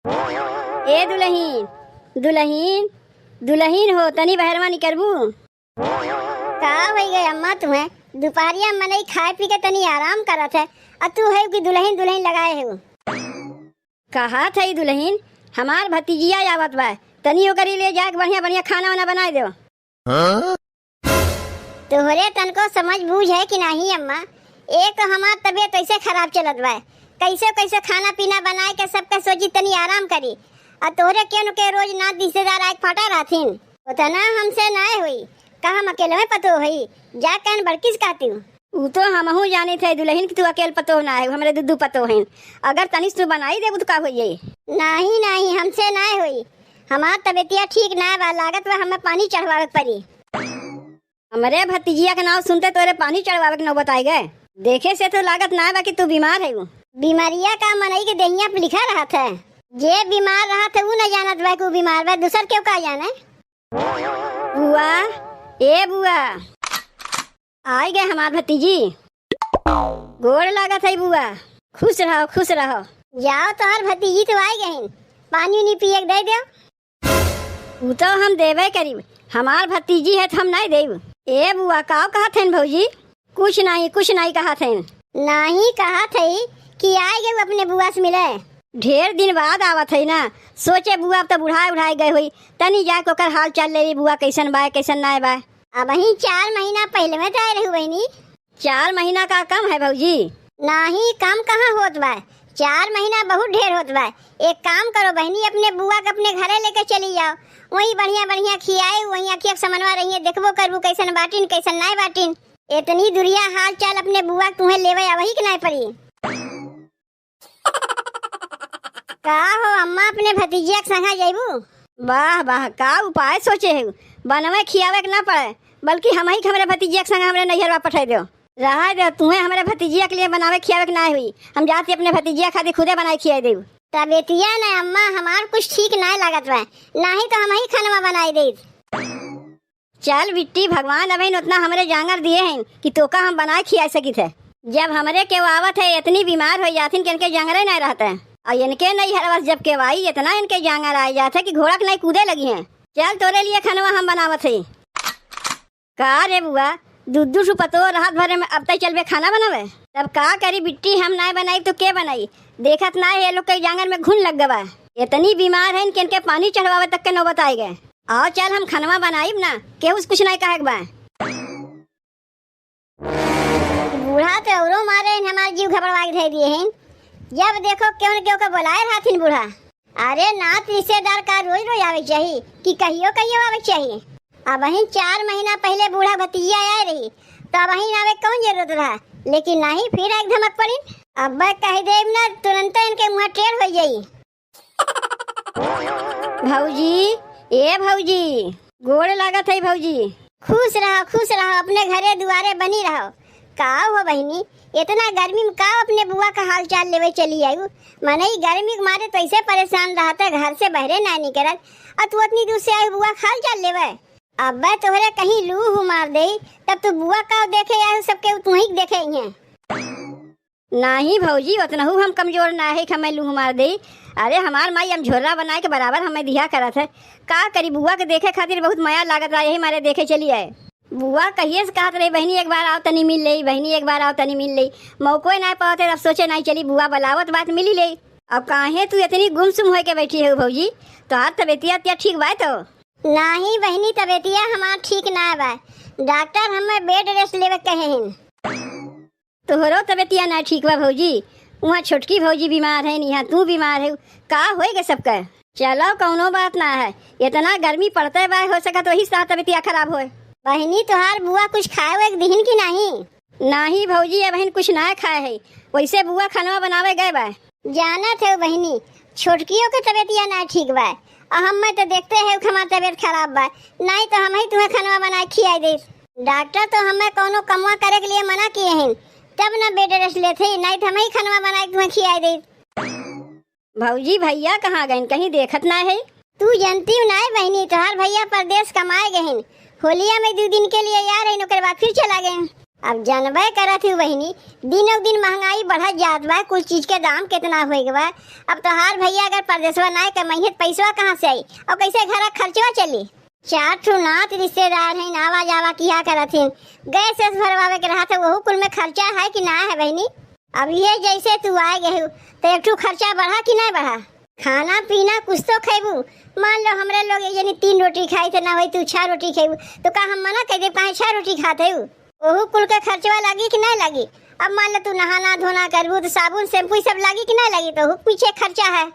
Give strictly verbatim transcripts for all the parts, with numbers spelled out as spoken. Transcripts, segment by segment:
ए दुलहिन, दुलहिन, दुलहिन हो, तनी बहरवा निकरबू? का होइ गए अम्मा तुहें? दुपहरिया मनई खाए पी के तनी आराम करत है, अ तू है कि दुलहिन दुलहिन लगाए है। कहत है दुलहिन, हमार भतीजिया आवत बा, तनी ओकरी ले जाके बढ़िया बढ़िया खाना वाना बनाए देव। हाँ? तोहरे तनको समझ बूझ है कि नाही अम्मा? एक तो हमार तबीयत ऐसे खराब चलत बा, कैसे कैसे खाना पीना बनाए के सबके सोची तनी आराम करी, और तोहरे केन के रोज नात रिश्तेदार आए फाटा रहथिन। उतना हमसे नाय होई, का हम अकेले में पतो होई, जा कहन बड़किस कहती हूँ। ऊ तो हमहू जानित है दुलहिन कि तू अकेल पतो ना है, हमरे दू दू पतो हैं। अगर तनिस तू बनाई देबू तो का होई? नाही नाही, हमसे नाय होई, हमार तबीयतिया ठीक ना बा, लागत बा हमें पानी चढ़वावे के पड़ी। हमरे भतीजिया के नाव सुनते तोरे पानी चढ़वावे के नौबत आइ गए। देखे से तो लागत ना बा कि तू बीमार है। बीमारिया का मनई के देहिया पे लिखा रहत है। जे बीमार रहत है ऊ न जानत बा कि ऊ बीमार बा, दूसर केहू का जाने। बुआ, ए बुआ, आइ गए हमार भतीजी। गोड़ लागत है बुआ, खुश रहो, खुश रहो। जाओ, तोहर भतीजी तो आइ गइन, पानी उनी पिए के दे दो। ऊ तो हम देबे करीब, हमार भतीजी है तो हम नहीं देब। ए बुआ, काव कहत हन भौजी? कुछ नहीं, कुछ नहीं कहत हन। नहीं कहत है कि आइ गए अपने बुआ से मिले। ढेर दिन बाद आवत है ना, सोचे बुआ अब तो बुढ़ाए उढ़ाए गए हुई, तनी जाके ओकर हाल चाल ले ली, बुआ कैसन बा, कैसन नाय बा। अबहीं चार महीना पहिले में तो आए रहू बहिनी। चार महीना का कम है भौजी? नाही, कम कहाँ होत बा, चार महीना बहुत ढेर होत बा। एक काम करो बहिनी, अपने बुआ के अपने घरे लेके चली जाओ, वहीं बढ़िया बढ़िया खियाए, वहीं अखिया के समनवा रहिए, देखबो करबू कैसन बाटिन कैसन नाय बाटिन। इतनी दुरिया हाल चाल अपने बुआ के तुहें लेवे आवही के नाय पड़ी। का हो अम्मा, अपने भतीजिया के संगा जइबू? वाह वाह, का उपाय सोचे है, बनवे खियावे के ना पड़े, बल्कि हमही के हमरे भतीजिया के संगा हमरे नैहरवा पठाई दो। रहा दो, तुहें हमरे भतीजिया के लिए बनावे खियावे के ना हुई, हम जाती अपने भतीजिया खातिर खुदे बनाए खियाई देब। तबेतिया ना अम्मा, हमार कुछ ठीक ना लागत बा, नाही तो हमही खानवा बनाई देत। चल बिट्टी, भगवान अबहिन उतना हमरे जांगर दिए हैं कि तोका हम बनाए खिया सकित है। जब हमरे केहू आवत है, इतनी बीमार हो जाथिन कि इनके जांगरे नहीं रहते। और इनके नैहरवा से जब केहू आई, इतना इनके जांगर आए जात है कि घोड़ा के नहीं कूदे लगी हैं। चल, तोरे लिए खनवा हम बनावत है। का रे बुआ, दू दू ठो पतोह रात भरे में अब तक चलबे खाना बनावे? तब का करी बिट्टी, हम नाय बनाई तो के बनाई? देखत ना है, ये लोग के जांगर में घुन लग गवा। इतनी बीमार है कि इनके पानी चढ़वावे तक के नौबत आए गए। आओ चल, हम खनवा बनाइब ना, केहू से कुछ नहीं कहे के बा। बूढ़ा तो औरो मारे हैं, हमार जीव घबड़वा के धर दिए हैं। जब देखो केहू न केहू के बोलाए रहथिन बूढ़ा। अरे नात रिश्तेदार का रोज रोज आवे के चाही कि कहियो कहियो आवे के चाही? अबहिन चार महीना पहिले बूढ़ा भतीजिया आए रही, तो अबहिन आवे कौन जरूरत रहा? लेकिन नहीं, फिर एक धमक पड़ी। अब कह देब ना, तुरंत इनके मुँह टेढ़ हो जाई। भौजी, ए भौजी, गोड़ लागत है भौजी। खुश रहो, खुश रहो, अपने घरे दुआरे बनी रहो। का हो बहिनी, इतना गर्मी में का अपने बुआ का हाल चाल लेवे चली आयु? मनई गर्मी के मारे तो ऐसे परेशान रहत है, घर से बहरे ना निकलत, और तू इतनी दूर से आयु बुआ का हाल चाल लेवे? अब्बे तोहरे कहीं लू हू मार दे, तब तू बुआ का देखे आयु, सबके तुही के देखे ही हैं। नाही भौजी, ओतनहू हम कमजोर ना है कि हमें लूह मार दे। अरे हमार माई हम झोरा बनाए के बराबर हमें दिया करत है। का करी, बुआ के देखे खातिर बहुत मया लागत रहा, यही मारे देखे चली आए। बुआ कहिए से कहत रही, "बहिनी एक बार आओ तनी मिल ले, बहिनी एक बार आओ तनी मिल ले।" मौको ही ना पावत है, अब सोचे नहीं चली बुआ बुलावत बात मिली ले। अब काहे तू इतनी गुमसुम होए के बैठी है भौजी? तोहार तबीयतिया तिया ठीक बा तो? नाही बहिनी, तबीयतिया हमार ठीक ना बा, डॉक्टर हमें बेड रेस्ट लेवे कहे हैं। तोहरो तबीयतिया ना ठीक बा भौजी, उहाँ छोटकी भौजी बीमार है, इहाँ तू बीमार है, का होए गे सबका? चलो कौनो बात ना है, इतना गर्मी पड़ते बा, हो सकत वही साथ तबीयतिया खराब होए। बहिनी तोहार बुआ कुछ खाए हुए दिहिन कि नाही? नाही भौजी, अबहिन कुछ ना खाए है, वैसे बुआ खनवा बनावे गए बा। जानत है बहिनी, छोटकियों के तबीयतिया ना ठीक बा, और हमें तो देखते है हमार तबीयत खराब बा, नहीं तो हम ही तुम्हें खनवा बनाए खियाई देत। डॉक्टर तो हमें कौनो कमवा करे के लिए मना किए हैं, तब ना बेड रेस्ट लेते, नहीं तो हम ही खनवा बनाए तुम्हें खियाई देत। भौजी, भैया कहाँ गइन, कहीं देखत ना है? तू जनती ना है बहिनी, तोहार भैया परदेस कमाए गइन, होलिया में दू दिन के लिए आ रही, ओकर बाद फिर चला गए। अब जानबे करत ही बहिनी, दिनों दिन महंगाई बढ़त जात बा, कुल चीज के दाम केतना होइ गवा। अब तोहार भइया अगर परदेसवा नाय कमइहें त पइसवा कहाँ से आई? अउर कइसे घरा खर्चवा चली? चार ठो नात रिस्तेदार हइन, आवा जावा किहा करत हइन। गैस वैस भरवावे के रहत है, वहू कुल में खर्चा है कि ना है बहिनी? अब इहे जइसे तू आए गए हो, त एक ठो खर्चा बढ़ा कि ना बढ़ा? खाना पीना कुछ तो खइबू। मान लो हमरे लोग एक जनी तीन रोटी खाई थे, ना होई तू छह रोटी खइबू, तो का हम मना कइ देब, काहे छह रोटी खात है? ओहू कुल के खर्चवा लागी कि ना लागी? अब मान लो तू नहाना धोना करबू, तो साबुन shampoo ई सब लागी कि ना लागी? तो ओहू पीछे खर्चा है।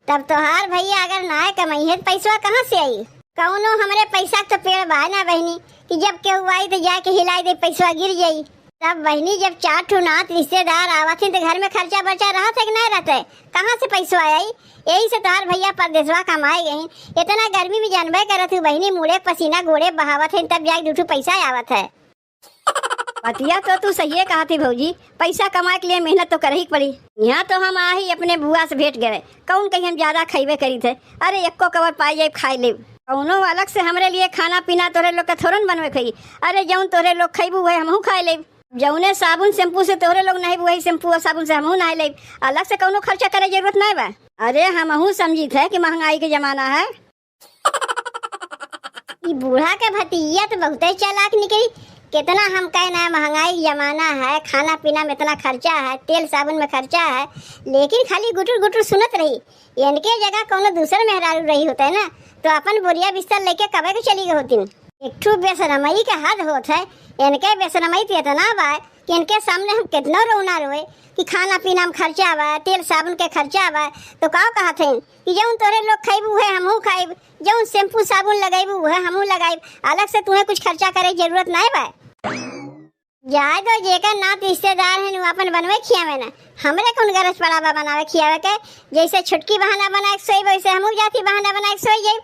तब तोहार भइया अगर नाय कमइहें, त पइसवा कहाँ से आई? कउनो हमरे पइसा क तो पेड़ बा ना बहिनी, कि जब केहू आई त जाके हिलाई दे, पइसवा गिर जाई। तब बहिनी, जब चार ठो नात रिस्तेदार आवत हैं, त घर में खर्चा बर्चा रहत है कि नाय रहत है? कहाँ से पइसवा आई? यही से तोहार भइया परदेसवा कमाए गए हैं। इतना गर्मी में जानबे करत हूँ बहिनी, मुड़े पसीना गोड़े बहावत हैं, तब जाके दू ठो पइसा आवत है। बतिया तो तू सहिए कहत ही भौजी, पइसा कमाए के लिए मेहनत तो करही के पड़ी। इहाँ तो हम आही अपने बुआ से भेंट गए, कउन कहीं हम ज्यादा खइबे करीत है। अरे एक्को कवर पाइ जाइब खाइ लेब। कउनो अलग से हमरे लिए खाना पीना तोहरे लोग के थोरन बनवे के होई। अरे जउन तोहरे लोग खइबू उहे हमहूँ खाइ लेब। जउने साबुन shampoo से तोहरे लोग नहइबू उहे shampoo अउर साबुन से हमहूँ नहाइ लेब। अलग से कउनो खर्चा करे जरूरत नाहीं बा। अरे हमहूँ समझित है कि महंगाई के जमाना है। ई बूढ़ा के भतीजिया तो बहुते चालाक निकली। केतना हम कहे ना, महंगाई के जमाना है, खाना पीना में इतना खर्चा है, तेल साबुन में खर्चा है, लेकिन खाली गुटुर गुटुर सुनत रही। इनके जगह कउनो दूसर मेहरारू रही होते ना, तो अपन बोरिया बिस्तर लेके कबे के चली गई होतिन। एक ठो बेशरमई के हद होत है। इनके बेशरमई तो इतना बा कि इनके सामने हम केतनो रोना रोए कि खाना पीना में खर्चा बा, तेल साबुन के खर्चा बा, तो का कहत हैं कि जउन तोहरे लोग खइबू उहे हमहूँ खाइब, जउन shampoo साबुन लगइबू उहे हमहूँ लगाइब, अलग से तुहें कुछ खर्चा करे के जरूरत नाहीं बा। जाए दो, जेकर नात रिस्तेदार हैं, उ आपन बनवे खियावे ना, हमरे कउन गरज पड़ा बा बनावे खियावे के? जइसे छोटकी बहाना बनाए के सोई, वइसे हमहूँ जाती बहाना बनाए के सोई जाइब।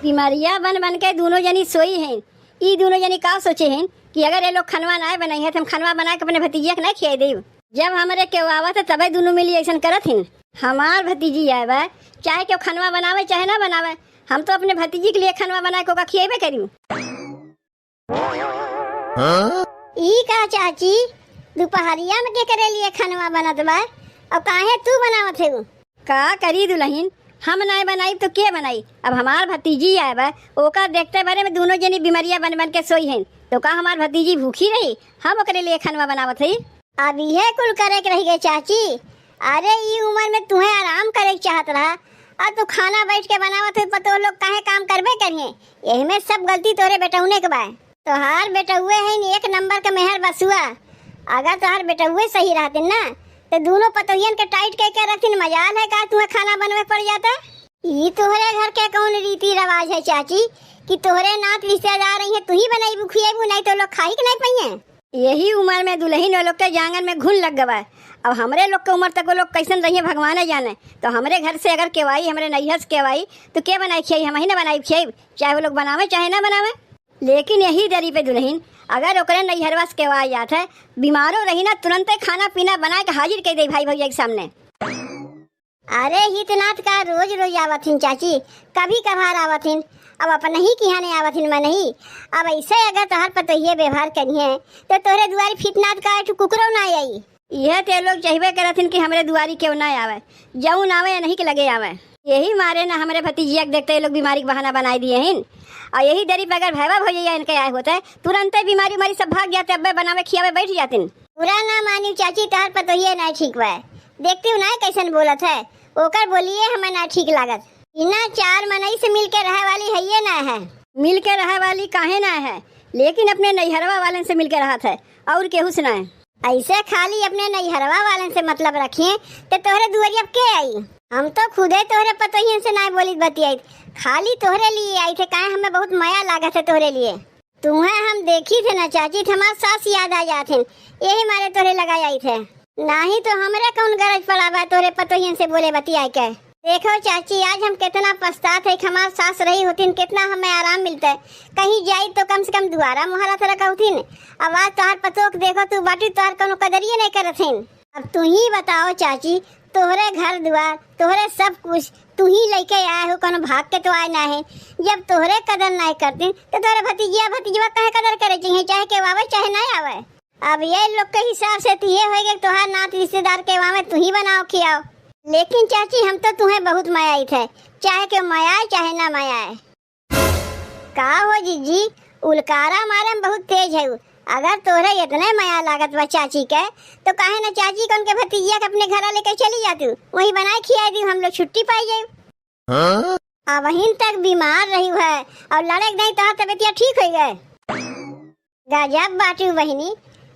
बीमारिया बन बन के दूनो जनी सोई हैं। ई दूनो जनी का सोचे हैं कि अगर ये लोग खनवा नाय बनाई है, तो हम खनवा बना के अपने भतीजिया के नाय खियाई देब। जब हमरे केहू आवत है, तबे दूनो मिली अइसन करत हैं। हमार भतीजी आए बा, चाहे केहू खनवा बनावे, चाहे ना बनावे, हम तो अपने भतीजी के लिए खनवा बना के ओका खियाबे करी। हाँ? ई का चाची, दुपहरिया में केकरे लिए खनवा बनत बा? अउर काहे तू बनावत है? का करी दुलहिन, हम नाय बनाई तो के बनाई? अब हमार भतीजी आए बा, ओका देखते बारे में दूनो जनी बीमारिया बन बन के सोई हैं, तो का हमार भतीजी भूखी रही? हम ओकरे लिए खनवा बनावत हई। अब इहे कुल करे के रहि गए चाची। अरे ई उमर में तुहें आराम करे के चाहत रहा, अउर तू खाना बैठ के बनावत है, पतोह लोग काहे काम करबे करिहें? यही में सब गलती तोरे बेटौने के बा। तोहार बेटौए है न एक नंबर के मेहर बसुआ। अगर तोहार बेटौए सही रहतिन ना, तो दूनो पतोहियन के tight कइ के रखतिन। मजाल है का तुहें खाना बनवे पड़ जाता? ई तोहरे घर के कौन रीति रिवाज है चाची कि तोहरे नात रिश्तेदार अइहें, तू ही बनइबू खियइबू, नाहीं तो लोग खाही के नाहीं पइहें? यही उमर में दुलहिन वो लोग के जांगन में घुन लग गवा। अब हमरे लोग के उमर तक वो लोग कइसन रहिहें भगवाने जाने। तो हमरे घर से अगर केवाई, हमरे नइहर से केवाई, तो के बनाई खियाई? हमही न बनाई खियाई, चाहे वो लोग बनावे चाहे ना बनावे। लेकिन यही दरी पे दुलहिन अगर ओकरे नइहरवा से केवाई जात है, बीमारो रही ना, तुरंते खाना पीना बनाए के हाजिर कइ देई भाई भौजाई के सामने। अरे हितनाथ का रोज रोज आवत हिन चाची, कभी कभार आवत हिन। अब अपनहीं किहाँ नाहीं आवत हिन मनही। अब अइसे अगर तोहार पतोहिए व्यवहार करिहें, तो तोहरे दुआरी हितनाथ का एक ठो कुकुरो नाहीं आई। इहे ते लोग चहिबे करत हिन कि हमरे दुआरी केहू नाहीं आवे, जउन आवे इनहीं के लगे आवे। यही मारे ना हमरे भतीजिया के देखते ये लोग बीमारी के बहाना बनाइ दिए हिन। अउर यही दरी पे अगर भैया भौजैया इनके आए होते, तुरंते बीमारी उमारी सब भाग जाते, अब्बे बनावे खियावे बैठ जातिन। बुरा ना मानिउ चाची, तोहार पतोहिए नाहीं ठीक बा। देखतिउ नाहीं कइसन बोलत है, ओकर बोलिए हमें नाहीं ठीक लागत। इना चार मनई से मिल के रहे वाली हइये नाहीं है। मिल के रहे वाली काहे नाहीं है, लेकिन अपने नइहरवा वालन से मिल के रहत है, अउर केहू से नाहीं। अइसे खाली अपने नइहरवा वालन से मतलब रखिहें, तो तोहरे दुआरी अब के आई? हम तो खुदे तोहरे पतोहियन से नाहीं बोलित बतियाइत, खाली तोहरे लिए आइत है, काहे हमें बहुत मया लागत है तोहरे लिए। तुहें हम देखित है ना चाची, त हमार सास याद आ जात है, यही मारे तोहरे लगा आइत है। नाहीं तो हमरे कौन गरज पड़ा बा तोहरे पतोहियन से बोले बतियाए के। देखो चाची, आज हम केतना पछतात है कि हमार सास रही होतिन, केतना हमें आराम मिलते। कहीं जाई तो कम से कम दुआरा मुहारा तो रखा होतिन। अब आज तोहार पतोह के देखो तू बाटी, तोहार कौनो कदरिये नाहीं करत हिन। अब तू ही बताओ चाची, तोहरे घर दुआर, तोहरे सब कुछ तुही लइके आए हो, कोनो भाग के तो आए ना है। जब तोहरे कदर नाहीं करतीं, तो तोहरे भतीजिया भतीजवा काहे कदर करे चाहिए, चाहे केहू आवे, चाहे ना आवे। अब ये लोग के हिसाब से तो ये होइगे कि तोहार नात रिश्तेदार केहू आवे, तुही बनाओ खियाओ। लेकिन चाची, हम तो तुहें बहुत मयाइत है, चाहे केहू मयाए, चाहे ना मयाए। का हो जिज्जी, उलकारा मारे में बहुत तेज है। अगर तोहरे इतने मया लागत बा चाची के, तो काहे ना चाची के उनके भतीजिया के अपने घरा लेके चली जातू, वहीं बनाए खियाए दी, हम लोग छुट्टी पाई जाई। हाँ? अबहिन तक बीमार रही है और लड़े के नहीं, तोहार तबियतिया ठीक हो गए। गजब बाटू बहिनी,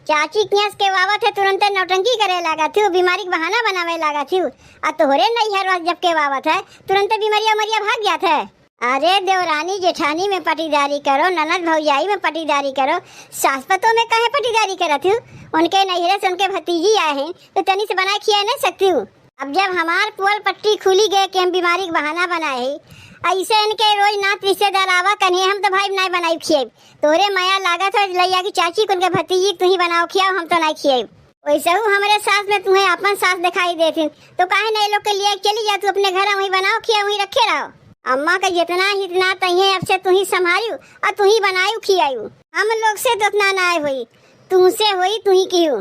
चाची कियाँ से केहू आवत है, तुरंते नौटंकी करे लागत हूँ, बीमारी के बहाना बनावे लागत हूँ। आ तोहरे नैहर वास जब केहू आवत है, तुरंते बीमारिया उमरिया भाग जात है। अरे देवरानी जेठानी में पटीदारी करो, ननद भौजाई में पटीदारी करो, सास पतोह में काहे पटीदारी करत हूँ? उनके नैहरे से उनके भतीजी आए हैं, तो तनी से बनाए खिया नहीं सकती हूँ? अब जब हमार पोल पट्टी खुली गए कि हम बीमारी के बहाना बनाए ही, ऐसे इनके रोज नात रिश्तेदार आवा कन्हे, हम तो भाई नाई बनाई खियाई। तोरे मया लागत है लैया की चाची कुन के भतीजी, तुही बनाओ खियाओ, हम तो नाई खियाई। वैसे हूँ हमरे सास में तुहें अपन सास दिखाई देती, तो काहे नहीं लोग के लिए चली जा तू अपने घर, वहीं बनाओ खियाओ, वहीं रखे रहो। अम्मा का जितना हित नात है अब से तुही संभालियो और तुही बनायु खियायु। हम लोग से तो उतना ना हुई, तुमसे हुई, तुही कियो।